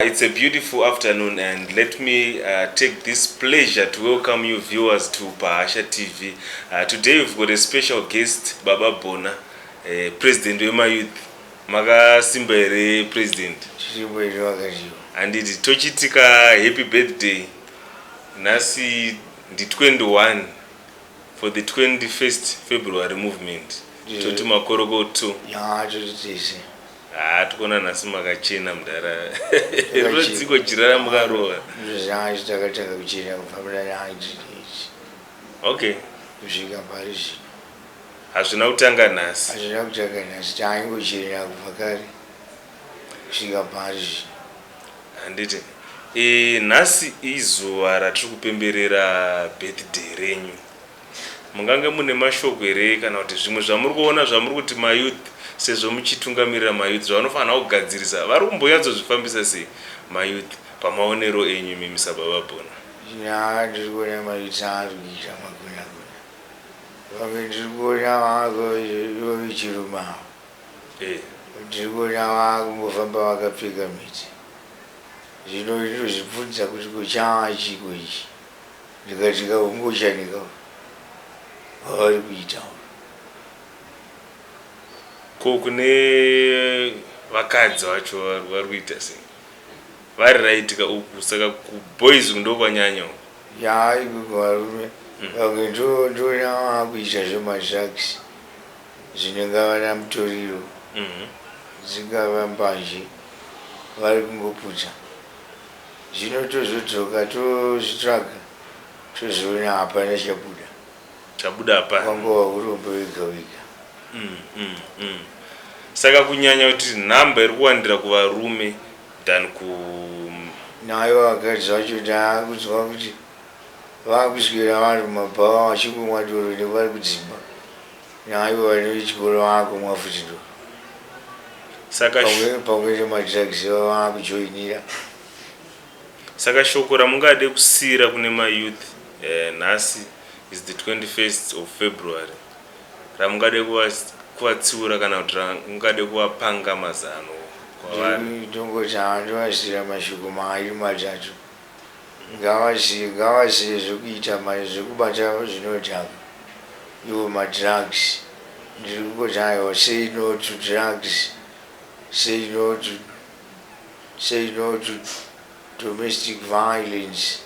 It's a beautiful afternoon and let me take this pleasure to welcome you viewers to Pahasha TV. Today we've got a special guest, Baba Bona, President wema Youth. Makasimba here, President? Chiripo here, wakadii? Handiti tochitika happy birthday. Nhasi ndi 21 for the 21st February movement. Toti makorokoto. Ya, toti tese. Haa, tikuona nhasi makachena, mudhara. Rinodziko jira ramukarova. Ndozvacho takatanga kuchena kubva muna 1980 kusvika pari zvino. Hazvina kutanga nhasi. Hazvina kutanga nhasi, taingochena kubva kare kusvika pari zvino. Handiti nhasi izuva ratiri kupemberera birthday renyu. Mungange mune mashoko here kana kuti zvimwe zvamuri kuona zvamuri kuti mayouth, sezvo muchitungamirira mayouth, zvavanofanira kugadzirisa? Vari kumbonyatsozvifambisa sei mayouth pamaonero enyu imimi saBaba Bona? Ya, ndiri kuona mayouth ari kuita makunakuna. Vamwe ndiri kuona vaako vechirume avo, ndiri kuona vakumbofamba vakapfeka miti. Zvino ndinozvibvunza kuti kuchaa chiko ichi? Ndikati kaungochanika vavari kuita. Ko kune vakadzi vacho vari kuita sei? Vari right ka uku? Saka kuboys ndo kwanyanya uku. Ya, ikuku varume vamwe ndoona vakuita zvemadrugs, zvinongava namutoriro, dzingava mbanje, vari kungoputsa. Zvino tozodzoka tozvitsvaga, tozoona hapana chabuda. Chabuda hapana. Wangova urombo wega wega. Saka kunyanya kuti nhamba iri kuwandira kuvarume than ku Nayo vakadzi vacho ndaakunzwa kuti vakuswera vari mumabhawa vachingomwa doro nevari kudzimba. Nayo vane vechikoro vaakumwa futi doro. Saka pamwe nemadrugs vaakujoinira. Saka shoko ramungade kusiyira kune mayouth nhasi is the 21st of February, ramungade kuvatsiura kana kuti ramungade kuvapanga mazano kwavari? Ndongoti handovasiyira mashoko mairi matatu. Ngavasiye zvekuita mari, zvekubata zvinodhaka, iwo madrugs. Ndiri kungoti aiwa, say no to drugs, say no to domestic violence,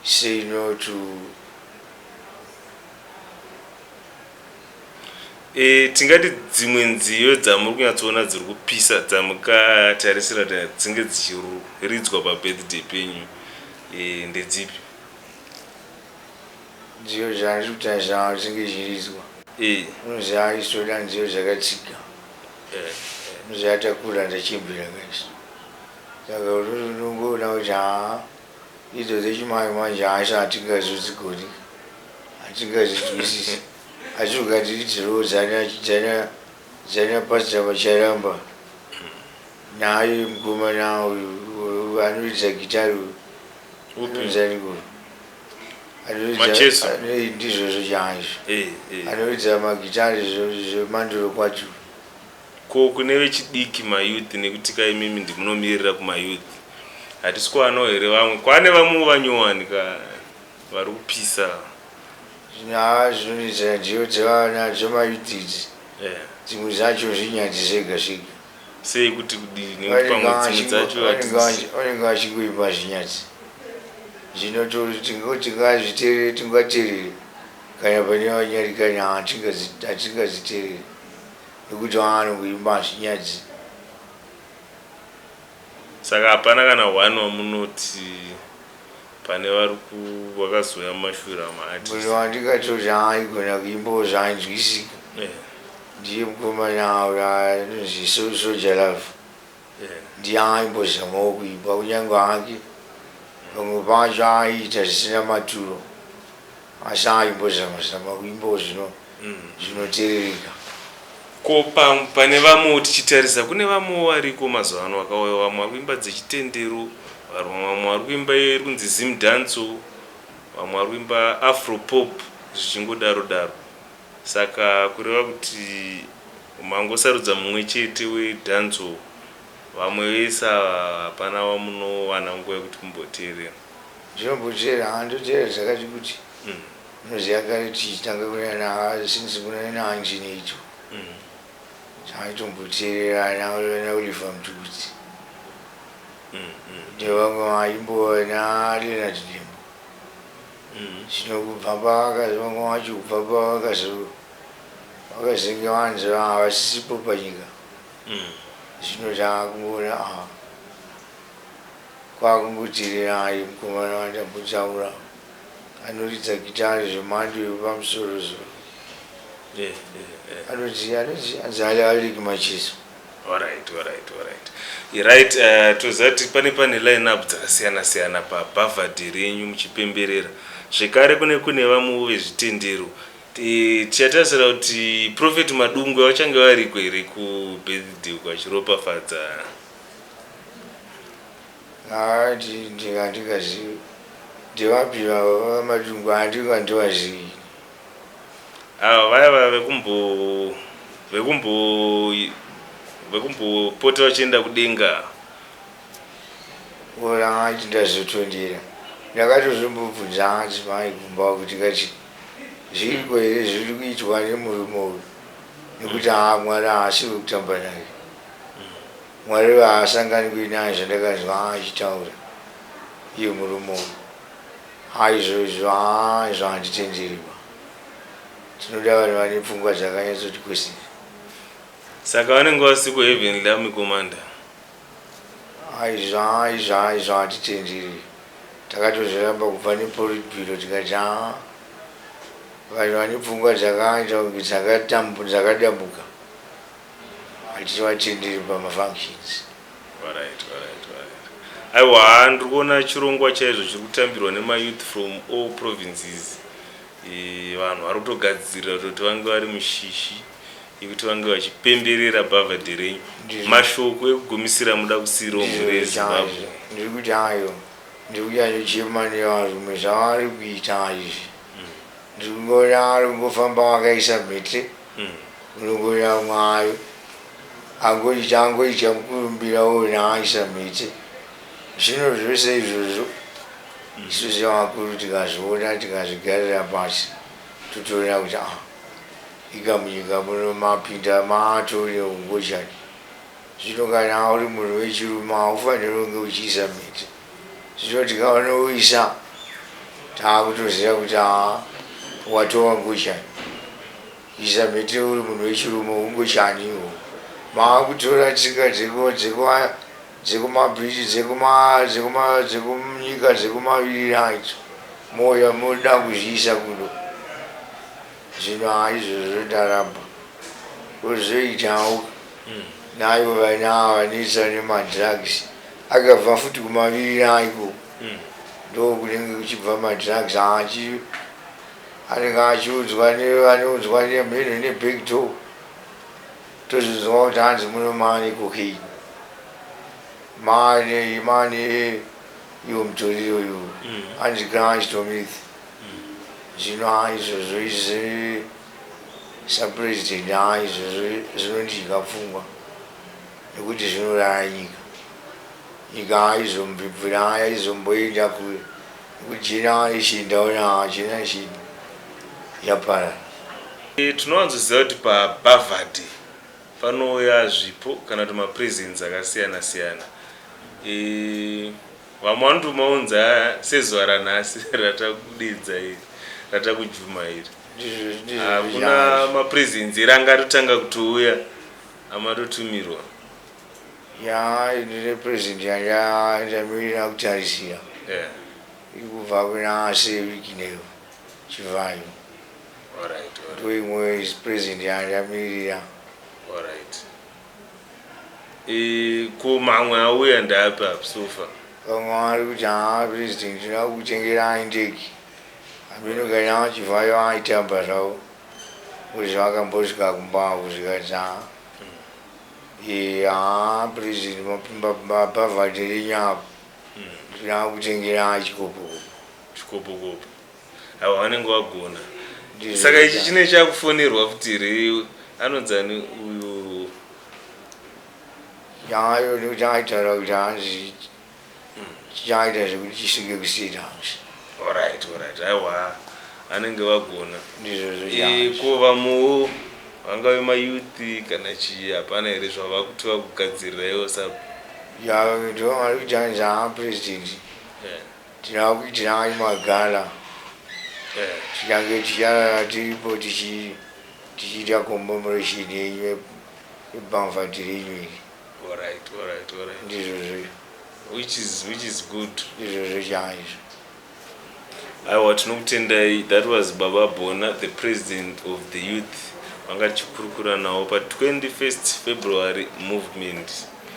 say no to Tingati dzimwe nziyo dzamuri kunyatsoona dziri kupisa dzamukatarisira kuti dzinge dzichiridzwa pabirthday penyu ndedzipi? Nziyo dzandiri kutarisira dzinge dzichiridzwa, unoziva isoda nziyo dzakatsiga. Unoziva takura, ndachembera kaisi, saka unongoona kuti haa, idzo dzechimai manje haasi, hatingazodzigoni, hatingazinzwisisi. Asi ukatiridzirawo dzana Pastor Vacharamba, naye mukomana uyu anoridza gitari uyu anonzaniko? Macheso. Ndizvozvo chaizvo. Anoridza magitari zvemanduro kwacho. Ko kune vechidiki, mayouth, nekuti kaimimi ndimunomirira kumayouth, hatisi kuwanawo here vamwe? Kwane vamwewo vanyowani ka vari kupisa. Haa, zvinonetsera nziyo dzevana dzemayouth idzi. Dzimwe dzacho zvinyadzi zvega zvega. Sei kuti kudii? Nekuti pamwe dzimwe dzacho Vanenge vachingoimba zvinyadzi. Zvino tingazviteerere, tingateerere kana pane vanyarikani? Hatingazviteerere nekuti vanongoimba zvinyadzi. Saka hapana kana one wamunoti pane vari vakazouya mumashure amaartist? Munhu wandingatoti aigona kuimbawo zvainzwisika ndiye mukomana anonzi Soul Jah Love. Ndiye aimbozamawo kuimba, kunyange hake pamwe pacho aiita zvisina maturo, asi aimbozama zama kuimbawo zvinoteerereka. Ko pane vamwewo, tichitarisa kune vamwewo variko mazuva ano vakauya, vamwe vari kuimba dzechitendero, vamwe vari kuimba iri kunzi Zim dancehall, vamwe vari kuimba afro pop, zvichingodaro daro. Saka kureva kuti mangosarudza mumwe chete wedancehall? Vamwe vese ava hapana wamunowana nguva yekuti mumboteerera. Ndinomboteerera, handoteerera zvakati kuti. Unoziva kare tichitanga kunana since kuna 1980. Taitomboteerera ana Oliver Mtukudzi. Nevamwe vaimbova naLeonard Dembo. Zvino kubva pavakazo vamwe vacho kubva pavakazo vakazenge vanzi havasisipo panyika. Zvino taakungoona ah kwakungoteerera mukomana wandambotaura anoridza gitare zvemhando yepamusoro soro. Anonzi anonzi anzi Alec Macheso. Alright, alright, alright. Right, toziva kuti pane line up dzakasiyana siyana pabhavhadhe renyu muchipemberera. Zvekare kune vamwewo vezvitendero. Tichatarisira kuti Prophet Madungwe vachange variko here kubirthday uko vachiropafadza? Haa ndingazivi ndevapi vaMadungwe handingandivazivi. Ava vaya vaya vekumbopota vachienda kudenga. Ora ati ndazotondera. Ndakatozombobvunza adzimai kumba kuti kati zviriko here zviri kuitwa nemurume uyu nekuti haa Mwari haasi wekutamba naye. Mwari haasanganikwi naye zvandakanzwa achitaura iye murume uyu. Haa izvozvo haa izvo handitenderiba. Tinoda vanhu vane pfungwa dzakanyatsoti kwesere. Saka vanenge vasiko Heavenly Army Commander. Haa izvo haa izvo haa izvo hatitenderi. Takatozviramba kubva nepolitburo tikati haa vanhu vane pfungwa dzakaita kunge dzakadambuka hativatenderi pamafunctions. Alright, alright, alright. Aiwa, ndiri kuona chirongwa chaizvo chiri kutambirwa nemayouth from all provinces. Vanhu vari kutogadzirira kutoti vange vari mushishi yekuti vange vachipemberera bhavhadhe renyu. Mashoko ekugumisira muda kusiirawo mhuri yeZimbabwe. Ndiri kuti ayo ndiri kunyanyochema nevarume zvavari kuita izvi. Ndiri kungoona vari kungofamba vakaisa mhete. Unongoona umwe ayo angoita angoita mukurumbira woona aisa mhete. Zvino zvose izvozvo isu sevakuru tikazviona tikazvigarira pasi totoona kuti ah ika munyika muno mapinda matove neungochani. Zvino kana uri munhu wechirume haufaniri kunge uchiisa mhete. Zvino tikaona uisa taakutoziva kuti haa watova ngochani. Kuisa mhete uri munhu wechirume ungochani iwo. Maakutora tsika dzekumabhichi dzekunyika dzekumavirira idzo mouya moda kuzviisa kuno. Zvino haa izvozvo ndaramba. Kozoitawo naivo vana ava vanoita nemadrugs akabva futi kumavirira ikoko ndokunenge kuchibva madrugs achi anenge achiudzwa nevanoudzwa nemhino nebackdoor tozvinzwa kuti hanzi muno maane cocaine maane maane iwo mutoriro iwo hanzi crystal meth. Zvino haa izvozvo izvi sapresident haa izvozvo zvinondidya pfungwa nekuti zvinouraya nyika. Nyika haizombibvira haizomboenda kure nekuti generation ndaona haa generation yaparara. Tinowanzoziva kuti pabhavhadhe panouya zvipo kana kuti mapresents akasiyana siyana. Vamwe vanotomaunza sezuva ranhasi ratakudedza iri, ratakujuma iri. Hakuna mapresents here anga atotanga kutouya amatotumirwa? Ya, ndine present yandamirira kutarisira. Iri kubva kuna Sir Wicknell Chivayo. Ndoimwe present yandamirira. Alright. Ko mamwe auya ndaapi apo so far? Vamwe vari kuti haa president tinoda kukutengerai ndege. Hameno kana Chivayo aitamba zvavo. Kuti zvakambosvika kumba zvikanzi haa. Haa president mabhavhadhe renyu apo. Tinoda kukutengerai chikopokopo. Chikopokopo. Ava vanenge vagona. Saka ichi chine chakufonerwa futi here? Anonzani uyu? Chaayo nekuti aitaura kuti hanzi chichaita zvekuti chisvike kuState House. Alright, alright. Aiwa, anenge vagona. Ndizvozvo Eh, chaizvo. ko vamwewo vangave mayouth kana chii, hapana here zvavakuti vakugadzirira sa? Ya, ndo vari kuti hanzi haa, president, tinoda kuitirai magala. Tichange ticharara tiripo tichiita commemoration yenyu yepamfati renyu iri. Alright. Ndizvozvo. Which is good. Ndizvozvo chaizvo. Aiwa, tinokutendai. That was Baba Bona, the president of the youth. Vanga tichikurukura navo pa21st February movement.